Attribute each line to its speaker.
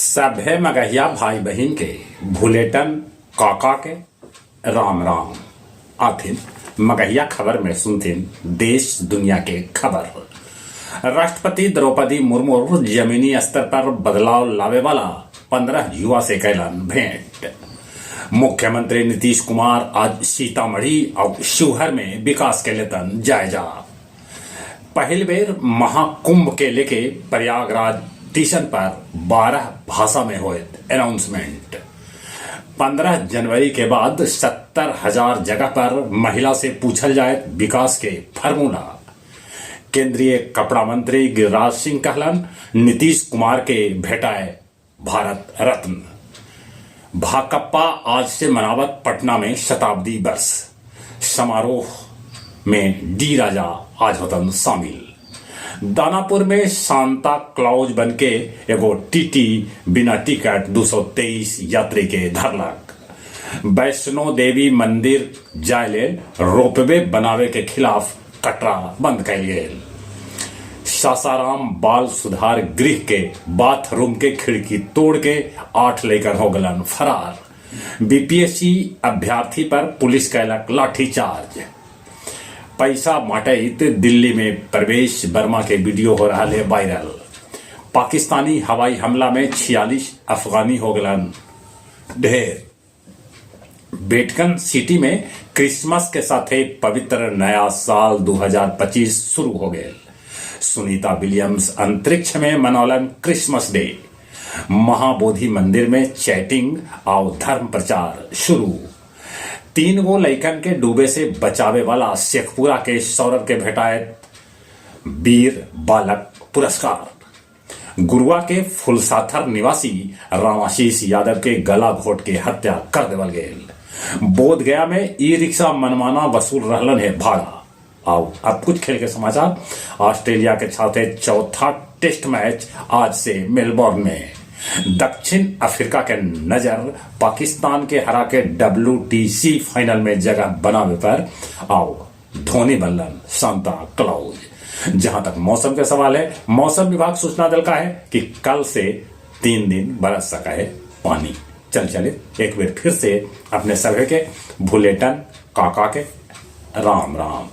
Speaker 1: सभे मगहिया भाई बहिन के भुलेटन काका के राम राम। आथिन मगहिया खबर में सुनथिन देश दुनिया के खबर। राष्ट्रपति द्रौपदी मुर्मू जमीनी स्तर पर बदलाव लावे वाला 15 युवा से कैलन भेंट। मुख्यमंत्री नीतीश कुमार आज सीतामढ़ी और शिवहर में विकास के लेतन जायजा। पहिल बेर महाकुंभ के लेके प्रयागराज स्टेशन पर 12 भाषा में होयत अनाउंसमेंट। 15 जनवरी के बाद 70,000 जगह पर महिला से पूछल जाए विकास के फार्मूला। केंद्रीय कपड़ा मंत्री गिरिराज सिंह कहलन नीतीश कुमार के भेटाए भारत रत्न। भाकपा आज से मनावत पटना में शताब्दी वर्ष समारोह में डी राजा आज होतन शामिल। दानापुर में सांता क्लॉज बनके एगो टीटी बिना टिकट 223 यात्री के धरलक। वैष्णो देवी मंदिर जाय लेल रोपवे बनावे के खिलाफ कटरा बंद कयल गेल। सासाराम बाल सुधार गृह के बाथरूम के खिड़की तोड़ के 8 लेकर हो गलन फरार। बीपीएससी अभ्यर्थी पर पुलिस कैलक लाठीचार्ज। पैसा बांटैत दिल्ली में प्रवेश वर्मा के वीडियो हो रहा है वायरल। पाकिस्तानी हवाई हमला में 46 अफगानी हो गलन ढेर। वेटिकन सिटी में क्रिसमस के साथे पवित्र नया साल 2025 शुरू हो गए। सुनीता विलियम्स अंतरिक्ष में मनौलन क्रिसमस डे। महाबोधि मंदिर में चैटिंग और धर्म प्रचार शुरू। 3 गो लइकन के डूबे से बचावे वाला शेखपुरा के सौरभ के भेटाए वीर बालक पुरस्कार। गुरुआ के फुलसाथर निवासी रामाशीष यादव के गला घोट के हत्या कर देवल गेल। बोध गया में ई रिक्शा मनमाना वसूल रहलन है भाड़ा। आओ अब कुछ खेल के समाचार। ऑस्ट्रेलिया के साथे चौथा टेस्ट मैच आज से मेलबोर्न में। दक्षिण अफ्रीका के नजर पाकिस्तान के हरा के डब्ल्यूटीसी फाइनल में जगह बनावे पर। आओ धोनी बनलन सांता क्लॉज। जहां तक मौसम के सवाल है, मौसम विभाग सूचना दल का है कि कल से 3 दिन बरस सका है पानी। चल चले एक बार फिर से अपने सभे के भुलेटन काका के राम राम।